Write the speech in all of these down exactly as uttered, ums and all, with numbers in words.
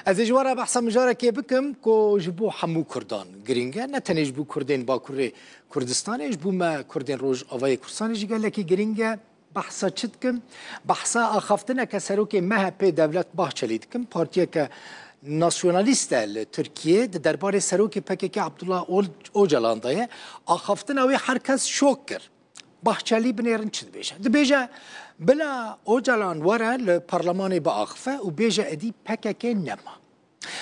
Ez ê ji we re behsa mijarekê bikim ku ji bo hemû Kurdan girîng e, ne tenê ji bo Kurdên Bakurê Kurdistanê, ji bo me Kurdên Rojavayê Kurdistanê jî gelekî girîng e. Behsa çi dikim? Behsa axaftineke serokê M H P Devlet Bahçelî dikim. Partiyeke nasyonalîst e li Tirkiyê, di derbarê serokê P K K Abdullah Ol-, Ocalan de ye. Axaftina wê her kes şok kir. Bahçelî binêrin çi dibêje. Dibêje, bila Ocalan were li parlemanê biaxife û bêje êdî P K K nema.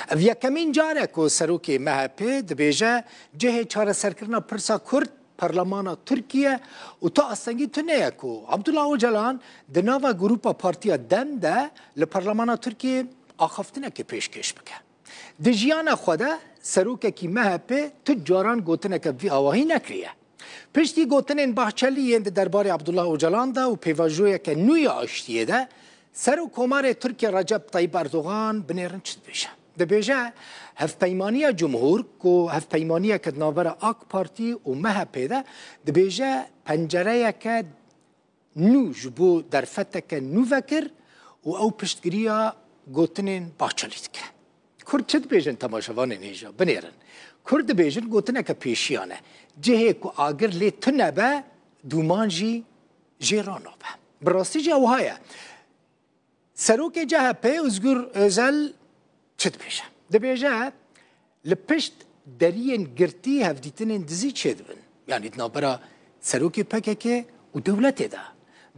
Ev yekemîn car e ku serokê M H P dibêje cihê çareserkirina pirsa Kurd parlemana Tirkiye û tu astengî tune ye ku Abdullah Ocalan di nava grûpa Partiya DEM de li parlemana Tirkiye axaftinekê pêşkêş bike. Di jiyana xwe de serokekî M H P tu caran gotineke bi vî awahî nekiriye. Piştî gotinên Bahçelî yên di derbarê Abdullah Ocalan de û pêvajoyeke nû ya aştiyê de, Serokkomarê Tirkiye Recep Tayyip Erdogan binêrin çi dibêje. Dibêje, hevpeymaniya Cumhur, ku hevpeymaniyeke di navbera AK Partî û M H P de, dibêje pencereyeke nû ji bo derfeteke nû vekir û ew piştgiriya gotinên Bahçelî dike. Kurd çi dibêjin temaşevanên hêja? Binêrin. Kurd dibêjin gotineke pêşiyan e. Cihê ku agir lê tune be, dûman jî jê re nabe. Bi rastî jî ew wiha ye. Serokê C H P Ozgur Özel çi dibêje? Dibêje, li pişt deriyên girtî hevdîtinên dizî çêdibin. Yanî di navbera serokê P K K û dewletê de.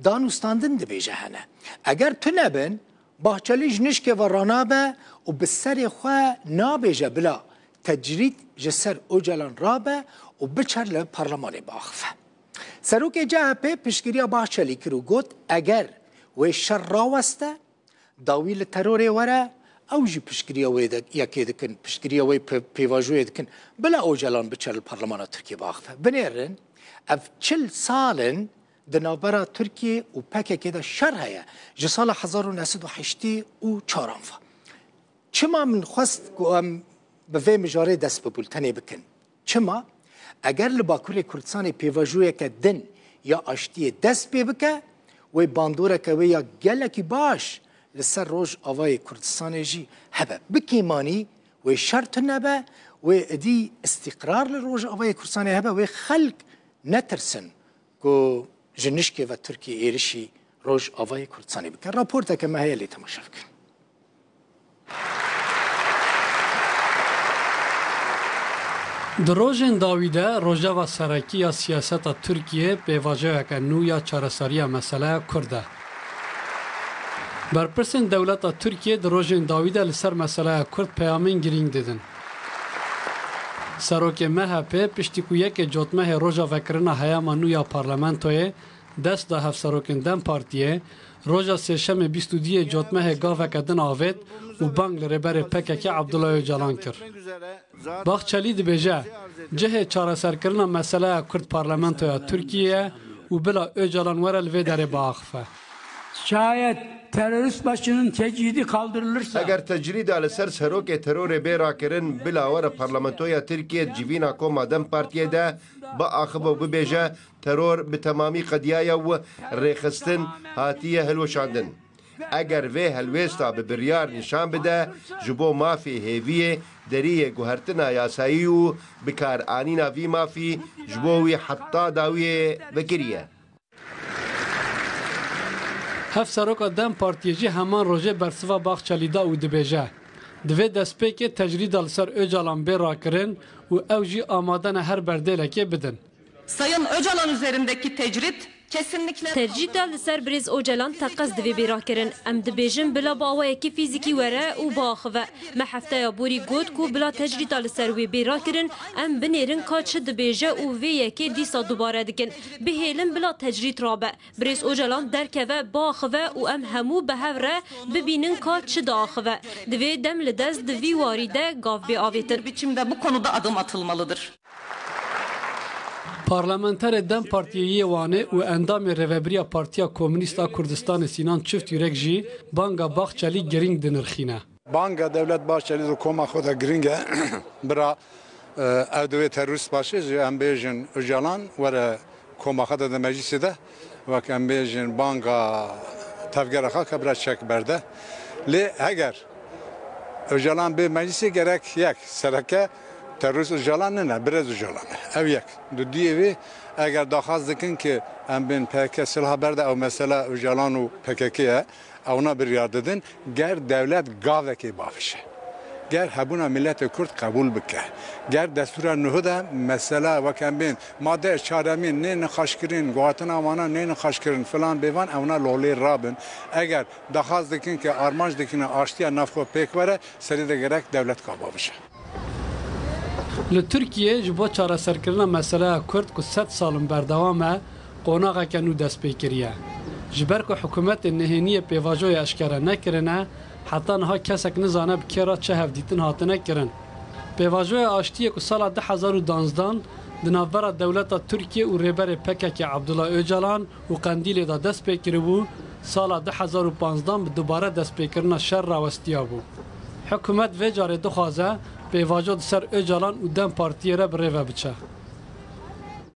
Dan û standin dibêje hene. Eger tune bin, Bahçelî ji nişkê ve ranabe û bi serê xwe nabêje bila tecrîd ji ser Ocalan rabe û biçer li parlemanê biaxife. Serokê C H P piştgiriya Bahçelî kir û got, eger wê şer raweste, dawî li terorê were, ew jî piştgiriya wê de yekê dikin, piştgiriya wê pê-, pêvajoyê dikin. Bila Ocalan biçer li parlemana Tirkiyê biaxife. Binêrin, ev çil sal in di navbera Tirkiyê û P K K de şer heye. Ji sala hezar û neh sed û heştê û çaran ve. Çima min xwest ku em bi vê mijarê dest bi bultenê bikin? Çima? Eger li Bakurê Kurdistanê pêvajoyeke din ya aştiyê dest pê bike, wê bandoreke wê ya gelekî baş li ser Rojavayê Kurdistanê jî hebe. Bi kêmanî wê şer tune be, wê êdî îstîqrar li Rojavayê Kurdistanê hebe, wê xelk netirsin ku ji nişkê ve Tirkiyê êrişî Rojavayê Kurdistanê bike. Raporteke me heye, lê temaşe bikin. Di rojên dawî de rojeva serekî ya siyaseta Tirkiyê pêvajoyeke nû ya çareseriya meseleya Kurd e. Berpirsên dewleta Tirkiyê di rojên dawî de li ser meseleya Kurd peyamên girîng didin. Serokê M H P piştî ku yekê cotmehê roja vekirina heyama nû ya parlamentoyê dest da hevserokên DEM Partiyê, roja Sêşemê bîst û duyê cotmehê gaveke din avêt û bang li rêberê P K K Abdullah Ocalan kir. Bahçelî dibêje, cihê çareserkirina meseleya Kurd parlamentoya Tirkiyê ye û bila Ocalan were li vê derê biaxife. Şayet terörist başının tecridi kaldırılırsa, Eger tecrîda li ser serokê terorê bê rakirin, bila were parlamentoya Tirkiyê di civîna koma DEM Partiyê de biaxive û bibêje, teror bi temamî qediyaye û rêxistin hatiye hilweşandin. Eger vê helwêsta bi biryar nîşan bide, ji bo mafê hêviyê deriyê guhertina yasayî û bikaranîna vî mafî ji bo wî heta dawiyê vekirî ye. Hevseroka DEM Partiyê jî heman rojê bersiva Bahçelî da û dibêje, divê destpêkê tecrîda li ser Ocalan bê rakirin û ew jî amade ne her berdêlekê bidin. Sayın Öcalan üzerindeki tecrit kesinlikle Tecrîda li ser birêz Ocalan teqez divê bê rakirin. Em dibêjin bila bi awayekî fîzîkî were û biaxive. Me hefteya borî got ku bila tecrîda li ser wê bê rakirin, em binêrin ka çi dibêje û vê yekê dîsa dubare dikin. Bihêlin bila tecrîd rabe. Birêz Ocalan derkeve, biaxive û em hemû bi hev re bibînin ka çi diaxive. Divê dem li dest di vî warî de gav bê avêtin. Bir biçimde bu konuda adım atılmalıdır. Parlamenterê DEM Partiyê yê Wanê û endamê Rêvebiriya Partiya Komûnîst a Kurdistanê Sînan Çiftyurek jî banga Bahçelî girîng dinirxîne. Banga Devlet Bahçelî di koma xwe de girîng e. Bira, e, ew divê terorîst baş e, ji em bêjin Ocalan were koma xwe de di meclîsê de, wek em bêjin banga tevgera xwe ke bira çek berde. Lê heger Ocalan bê meclisê gerek yek sereke terorist Ocalan nine, birêz Ocalan e. Ew yek. Dudiyê wê eger daxwaz dikin ki em bên P K K silaha berde ew mesela Ocalan û P K K ye, ewna biryar didin, ger dewlet gavekê bavêje. Ger hebûna miletê Kurd qebûl bike. Ger destûra nuhu de mesela wek em bên maddeya çaremîn nê nixweşkirin, guhatina wana nê nixweşkirin filan bêvan ewna lolê rabin. Eger daxwaz dikin ki armanc dikin aştiya navxwe pêk were, serê de gerek dewlet ka bavêje. Li Tirkiyê ji bo çareserkirina meseleya Kurd ku sed sal in berdewam e, qonaxeke nû dest pê kiriye. Ji ber ku hikûmetê nehêniyê pêvajoyê eşkere nekirine, heta niha kesek nizane bi kê re çi hevdîtin hatine kirin. Pêvajoya aştiyê ku sala du hezar û danzdan di navbera dewleta Tirkiyê û rêberê P K K Abdullah Ocalan û Qendîlê de dest pê kiribû, sala du hezar û panzdan bi dubare destpêkirina şer rawestiyabû. Hikûmet vê carê dixwaze pêvajo di ser Ocalan û DEM Partiyê re bi rê ve biçe.